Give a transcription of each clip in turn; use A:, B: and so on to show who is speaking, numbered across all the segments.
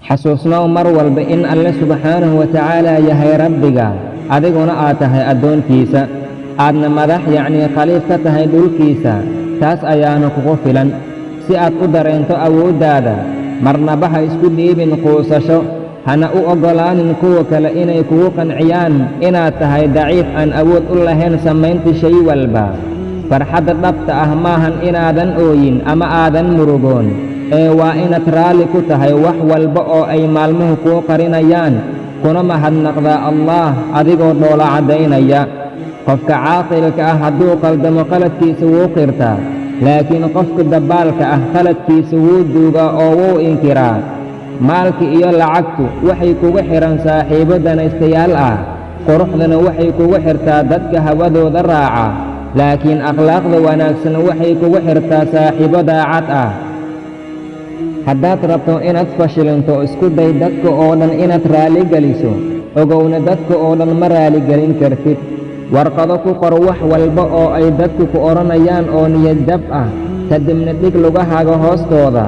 A: Xasuusnow mar walba in Alle subxaanahu wa tacaala yahay Rabbiga, adiguna aad tahay addoonkiisa, aadna madax, yacnii khaliif ka tahay dhulkiisa. Taas ayaana kugu filan si aad u dareento awooddaada. Marnaba ha isku dhiibin quusasho, hana u oggolaanin kuwa kale inay kugu qanciyaan inaad tahay daciif aan awood u lahayn samaynta shay walba. Farxadda dhabta ah maahan inaadan ooyin ama aadan murugoon, ee waa inaad raalli ku tahay wax walba oo ay maalmuhu kuu qarinayaan, kuna mahadnaqdaa Allaah adigoo dhoola caddaynaya. Qofka caaqilka ah hadduu qaldamo, qaladkiisa wuu qirtaa, laakiin qofka dabbaalka ah qaladkiisa wuu duugaa oo wuu inkiraa. Maalka iyo lacagtu waxay kugu xidhan saaxiibo danaystayaal ah, quruxdana waxay kugu xirtaa dadka hawadooda raaca, laakiin akhlaaqda wanaagsan waxay kugu xirtaa saaxiibo daacad ah. Haddaad rabto inaad fashilinto, isku day dadka oo dhan inaad raalligeliso. Ogowna, dadka oo dhan ma raaligelin kartid. Warqado ku qor wax walba oo ay dadku ku odhanayaan oo niyad jab ah, kadibna dhig lugahaaga hoostooda.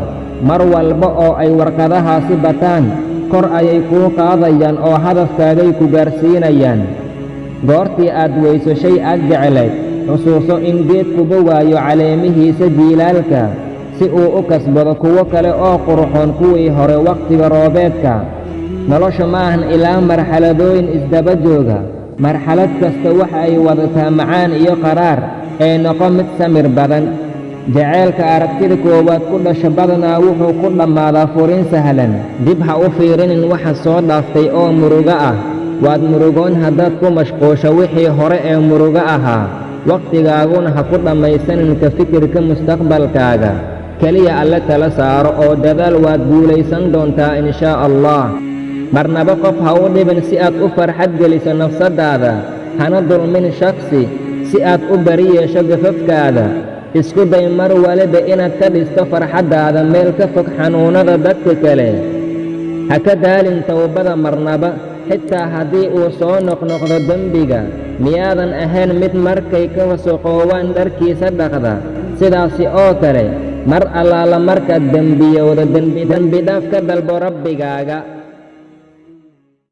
A: Mar walba oo ay warqadahaasi bataan, kor ayay kuu qaadayaan oo hadafkaagay ku gaarsiinayaan. Goortii aad weyso shay aad jeclayd, xusuuso in geedkuba waayo caleemihiisa jiilaalka si uu u kasbado kuwo kale oo qurxoon kuwii hore wakhtiga roobeedka. Nolosha maahan ilaa marxaladooyin isdaba jooga. Marxalad kasta waxa ay wadataa macaan iyo qaraar, ee noqo mid samir badan. Jaceylka aragtida koowaad ku dhasha badanaa wuxuu ku dhammaadaa furin sahlan. Dib ha u fiirinin waxa soo dhaaftay oo murugo ah. Waad murugoon haddaad ku mashquusho wixii hore ee murugo ahaa, wakhtigaaguna ha ku dhammaysanin ka fikirka mustaqbalkaaga. Keliya Alle tala saaro oo dadaal, waad guulaysan doontaa, inshaa Allah. Marnaba qof ha u dhibin si aad u farxad geliso nafsaddaada, hana dulmin shakhsi si aad u bari yeesho gafafkaada. Isku day mar waliba inaad ka dhisto farxaddaada meel ka fog xanuunnada dadka kale. Ha ka daalin towbada marnaba, xitaa haddii uu soo noqnoqdo dembiga. Miyaadan ahayn mid markay ka wasakhoobaan dharkiisa dhaqda? Sidaasi oo kale, mar allaala markaad dembiyowdo, dembidhaaf ka dalbo Rabbigaaga.